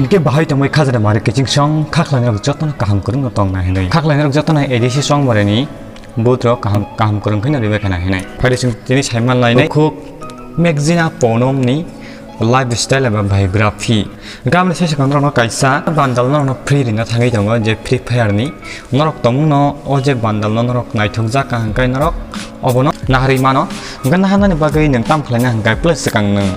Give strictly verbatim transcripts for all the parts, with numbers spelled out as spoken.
Khe bahai tongbai khajana mari kiching song khakhlainai rok jotono kaham kwrwngno tongna hinwi. Khakhlainai rok jotono A D C song barani vote rok kaham, kaham kwrwng kheno ribai khana hinwi. Phaidi chwng tini saiman lainai khuk Megzina Ponomni lifestyle eba biography. Gamni sese kangrokno kaisa bundle norokno free rina thangwi tongo je Free Fire ni. Norok tongmungno o je bundle no norok naithokjak ka hwnkhai norok obono naharwi mano. Hwnkhe naharnani bagwi nwng tamo khlaina hwnkhe plus swkang nwng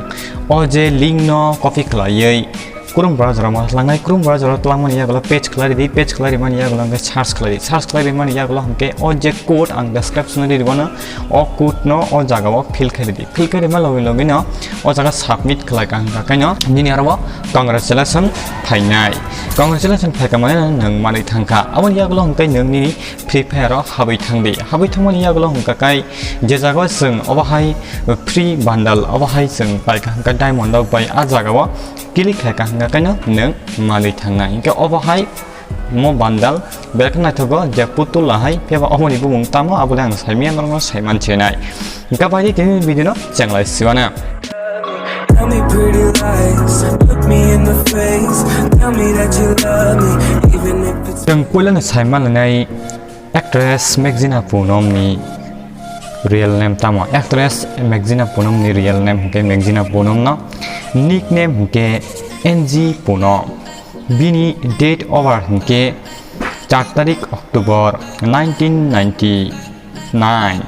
o je link no copy khlaiwi Chrome browser o ma tlangnai, Chrome browser o tlangmani yagulo page khlai ridi, page khlai rimani yagulo hwnkhe search khlai di, search khlai rimani yagulo hwnkhe o je code ang description o ri rwno o code no o jaga o fill khlai ridi. Fill khe rima logi logi no o jaga submit khlai ka hwnka kaino nini aro bo congratulation phainai. Congratulation phaika mane nwng manwi thangkha. Aboni yagulo hwnkhe nwng nini Free Fire o habwi thangdi. Habwi thangmani yagulo hwnkha kai je jaga o chwng obo hai free bundle obo hai chwng paika hwnkha diamond o bai a jaga o click khaika hwnkha kaino nwng manwi thangnai. Hinkhe obo hai mo bundle belai khe naithogo je putula hai, phiya ba oboni bumung tamo abole ang saimanya norokno saiman chenai. Hinkhe bai tini video no chenglai siwana. Tell me pretty lies, look me in the face, tell me that you love me, even if it's Chwng puilano saiman lanai actress Megzina Ponomni real name tamo. Actress Megzina Ponomni real name hwnkhe Megzina Ponom no, nickname hwnkhe N G Ponom. Bini date of birth hwnkhe char tarik October nineteen ninety nine.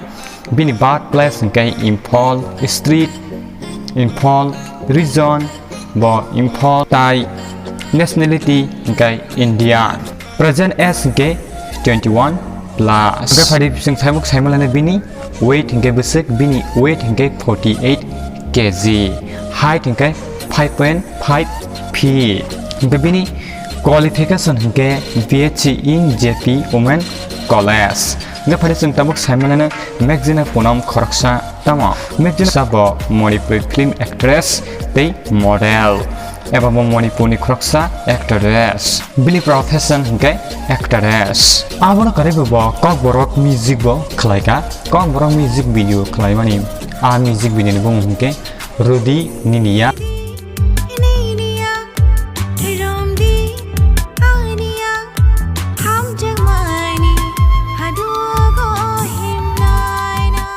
Bini birthplace hwnkhe Imphal, street Imphal, region bo Imphal, tai nationality hwnkhe Indian. Present age hwnkhe twenty one plus. Hwnkhe phaidi chwng saimuk saimanlani bini weight hwnkhe bwswk, bini weight hwnkhe forty eight K G, height hwnkhe five point five feet. Hwnkhe bini qualification hwnkhe B S C in J P Women College. Hwnkhe phaidi chwng tabuk saimanlano Megzina Ponom khoroksa tamo. Megzina bo Manipuri film actress tei model. Eba bo Manipurni khoroksa actress. Bini profession hwnkhe actress. Abono karwibo bo Kokborok music bo khlaikha. Kokborok music video khlaimani a music video ni bumung hwnkhe Rudi Niya.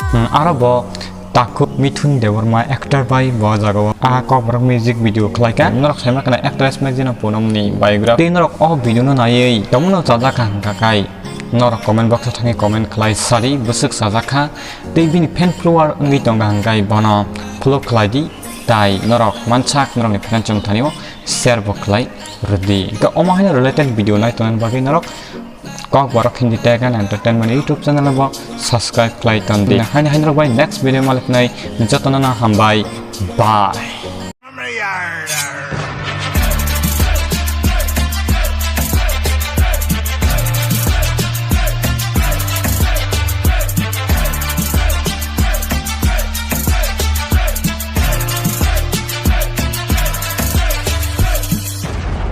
Hmm, aro bo Takhuk Mithun Debbarma actor bai bo jagao a Kokborok music video khlaikha. Norok saima khna actress Megzina Ponomni biography. Tei norok o video no naiwi tongmano chajakha hwnkha kai norok comment box o thangwi comment khlai sadi bwswk chajakha. Tei bini fan follower wngwi tonga hwnkha bono follow khlai di. Tai norok mansak norokni friend chwng thani o share bo khlai rwdi. Hwnkhe omo haino related video nai tongnani bagwi norok Kokborok Hindi Tech and Entertainment YouTube channel bo subscribe khlai tondi. Haino haino rok bai next video malipnai jotono no hambai. Bye.